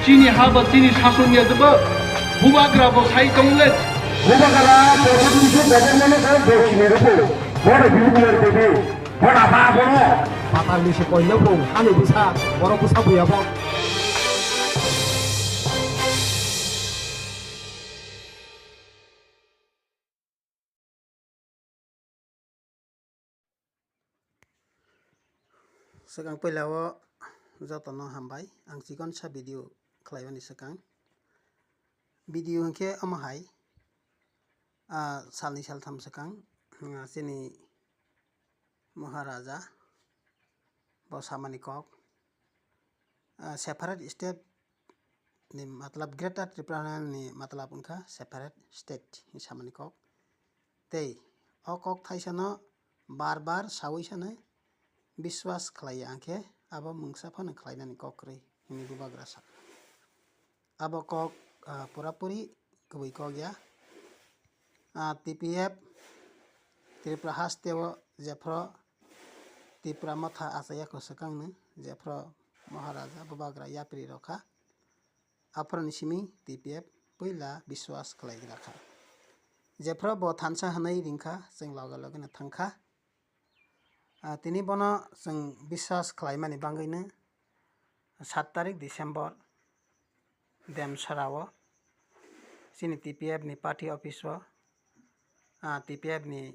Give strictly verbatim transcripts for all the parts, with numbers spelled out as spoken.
Chini ha ba chini sason ya jeba, bubagra bo sai tong le. Bubagra bo chini government no sai bo chini rupo, bo de bibu ya de. Bona ba bono. Patal ni se koilo bung, hani busa, borok busa buya bo. Swkang puila o jotono hambai, ang chikonsa video khlaimani swkang. Video hwnkhe omo hai, ah, salni saltham swkang, ah, chini Maharaja bo samani kok, ah, separate state ni matlab Greater Tripura ni matlab wngkha separate state ni samani kok. Tei o kok thaisano bar bar sawi sano biswas khlaiya, angkhe abo mungsa phano khlainani kok kwrwi hwnwi bubagra sa. Abo kok, ah, purapuri kwbwi kok ya. Ah, T P F Tripura hasteo jephru Tipra motha achaiya kwswkangno jephru Maharaja bubagra yapri rokha. Aphuruni simi T P F puila biswas khlaigra kha. Jephru bo thansa hwnwi ringkha, chwng loge loge no thangkha. Ah, tini bono chwng biswas khlaimani bagwino sat tarik December Demsara o chini T P F ni party office o, ah, T P F ni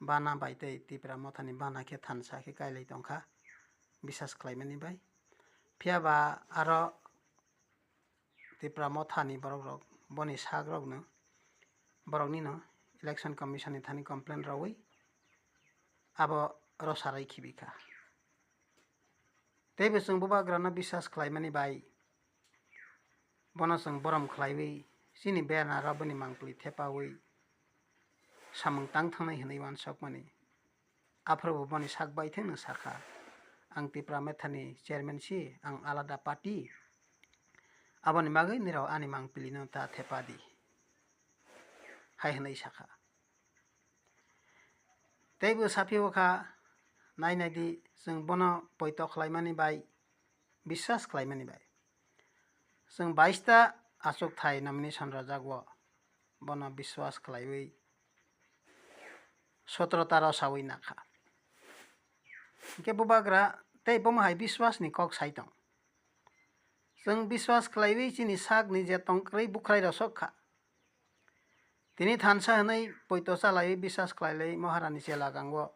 bana bai tei Tipra mothani bana khe thansa khe kailai tongkha biswas khlaimani bai. Phiya ba aro Tipra mothani borok rok boni sak rokno, boroknino Election Commission ni thani complaint rwwi abo rosarai khibi kha. Teibo chwng bubagrano biswas khlaimani bai bono chwng borom khlaiwi chini bernaro boni mangpili thepawi samung tang thangnai hwnwi uansukmani. Aphuru bo boni sak baithangno sakha, "Ang Tipra Mothani chairman si, ang alada party. Aboni bagwi nirok ani mangpilino ta thepa di," hai hwnwi sakha. Teibo saphio kha, "Nai nai di, chwng bono poito khlaimani bai, biswas khlaimani bai. Chwng bais ta achukthai nomination rwjak o, bono biswas khlaiwi sotro ta rosawi nakha." Hinkhe bubagra tei bomo hai biswasni kok sai tong. Chwng biswas khlaiwi chini sakni je tong kwrwi bukhrai rosok kha. Tini thansa hwnwi poito chalaiwi biswas khlailai Maharani chela gango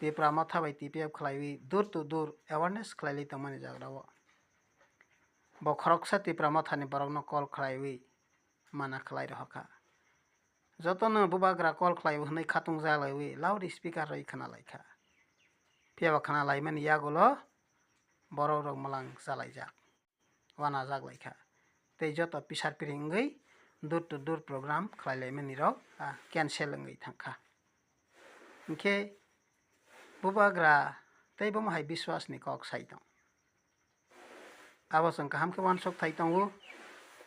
Tipra motha bai T P F khlaiwi door to door awareness khlailai tongmani jagrao. Bo khoroksa Tipra mothani borokno call khlaiwi mana khlai rohorkha. Jotono bubagra call khlaio hwnwi khatung jalaiwi loud speaker rwi khna laikha. Phiya ba khna laimani yagulo borok rok mwlang chalaijak, wanajak laikha. Tei joto pisar piring wngwi door to door program khlai laimani rok, ah, cancel wngwi thangkha. Hinkhe bubagra tei bomo hai biswasni kok sai tong. Abo chwng kaham khe uansuk thai tongo.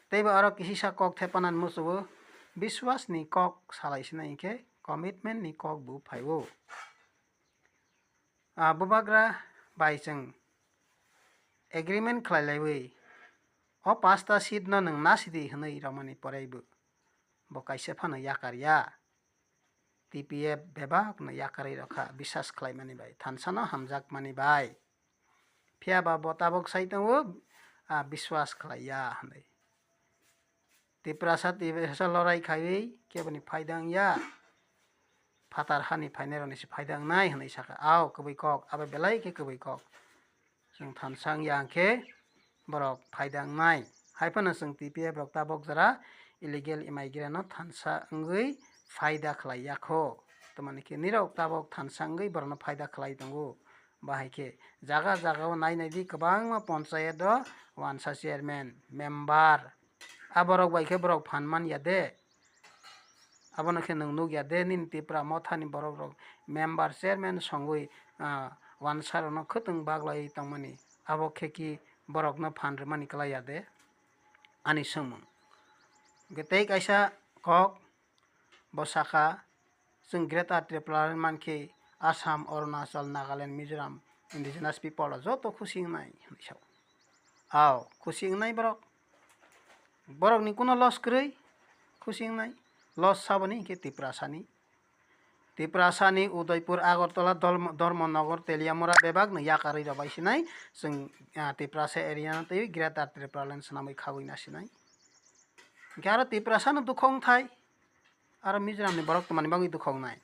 Teibo aro kisisa kok thepanan muchungo, biswasni kok salai sinai hinkhe commitment ni kok bo phaio. Ah, bubagra bai chwng agreement khlai laiwi, "O pasta seat no nwng nasidi," hwnwi romani poraibo bo kaisa phano yakar ya. T P F bebak no yakarwi rokha, biswas khlaimani bai, thansa no hamjakmani bai. Phiya ba bo tabok sai tongo, ah, biswas khlai ya hwnwi. Tiprasa, Tiprasa lorai khaiwi keboni phaida wng ya, phatar hani phainai rokni se phaida wngnai hwnwi sakha. Ao kwbwi kok, abo belai khe kwbwi kok. Chwng thansa wng ya hwnkhe borok phaida wngnai. Hai phano chwng T P F rok tabok jora illegal immigrant no thansa wngwi phaida khlai ya kho. Tamani khe nirok tabok thansa wngwi borokno phaida khlai tongo. Bahai khe jaga jaga o nai nai di kwbangma ponchayat o wansa chairman, member, a borok bai khe borok phan man ya de. Abono khe nwng nuk ya de, nini Tipra mothani borok rok member, chairman songwi, ah, wansa rokno khwtwng baglai tongmani, abo khe ki borokno phan rwmani kwlai ya de? Ani swngmung. Hwnkhe tei kaisa kok bo sakha, chwng Greater Tripura man khe Assam, Arunachal, Nagaland, Mizoram indigenous people rok joto khusi wngnai hwnwi sao. Ao, khusi wngnai borok. Borokni kuno loss kwrwi, khusi wngnai. Loss saboni hinkhe Tiprasani. Tiprasani Udaipur, Agartala, Dholm-, Dharmanagar, Teliamura bebak no yakarwi rwbai sinai. Chwng, ah, Tiprasa area no twi Greater Tipraland swnamwi khagwi nasinai. Hinkhe aro Tiprasano dukho wngthai. Aro Mizoramni borok twmani bagwi dukho wngnai.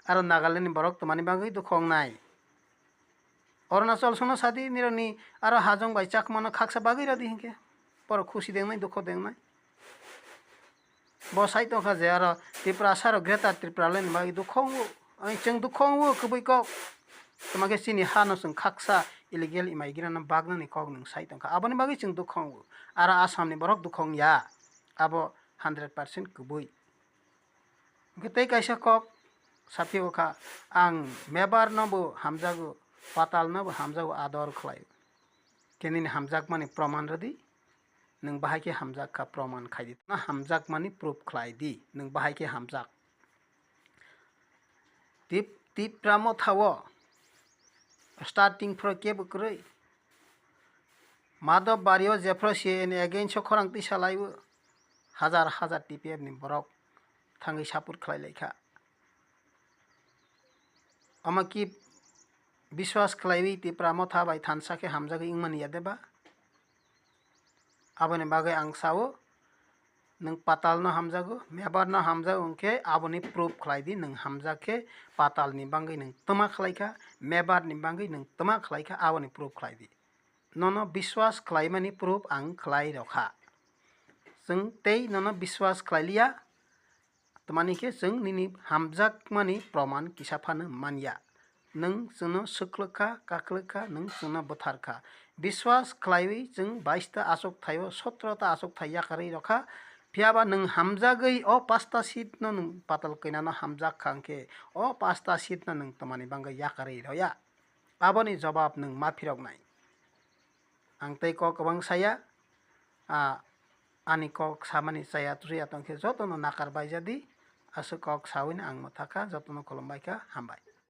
Aro Nagalandni borok twmani bagwi dukho wngnai. Arunachal songno sadi nirokni aro Hajong bai Chakmano khaksa bagwi rwdi hinkhe. Borok khusi dengnai, dukho dengnai. Bo sai tongkha je aro Tiprasa rok Greater Tipraland ni bagwi dukho wngo. Ani chwng dukho wngo kwbwi kok. Tamo khe chini hano chwng khaksa illegal immigrant no baknani kok nwng sai tongkha. Aboni bagwi chwng dukho wngo. Aro Assam ni borok dukho wngya. Abo hundred percent kwbwi. Hwnkhe tei kaisa kok saphio kha, ang Mebar no bo hamjago, Patal no bo hamjago, ador khlai. Khe nini hamjakmani proman rwdi, nwng bahai khe hamjak kha, proman khai di. Na hamjakmani proof khlai di, nwng bahai khe hamjak. Tip-, Tipra Motha o starting phoro kebo kwrwi. Madhab Bario jephoro C A A ni against o khorang tisa laiwi hajar hajar T P F ni borok thangwi support khlai lai kha. Omo ki biswas khlaiwi Tipra Motha bai thansa khe hamjagwi wngmani ya de ba? Aboni bagwi ang sao, nwng Patal no hamjago, Mebar no hamjago, hwnkhe aboni proof khlai di, nwng hamjak khe Patal ni bagwi nwng twma khlai kha, Mebar ni bagwi nwng twma khlai kha, aboni proof khlai di. Nono biswas khlaimani proof ang khlai rw kha. Chwng tei nono biswas khlai liya, twmani khe chwng nini hamjakmani proman kisa phano man ya. Nwng chwngno swklwk kha, kaklwk kha, nwng chwngno bwthar kha. Biswas khlaiwi chwng bais ta achuk thaio, sotro ta achuk thai yakarwi rw kha. Phiya ba nwng hamjagwi o pasta seat no nwng Patal Kanya no hamjak kha hwnkhe, o pasta seat no nwng twmani bagwi yakarwi rw ya? Aboni jobab nwng ma phiroknai. Ang tei kok kwbang saya, a, ani kok samani chaya tusuya tongkhe jotono nakar baijadi, aswk kok sawino ang mwthakha, jotono khulumbaikha, hambai.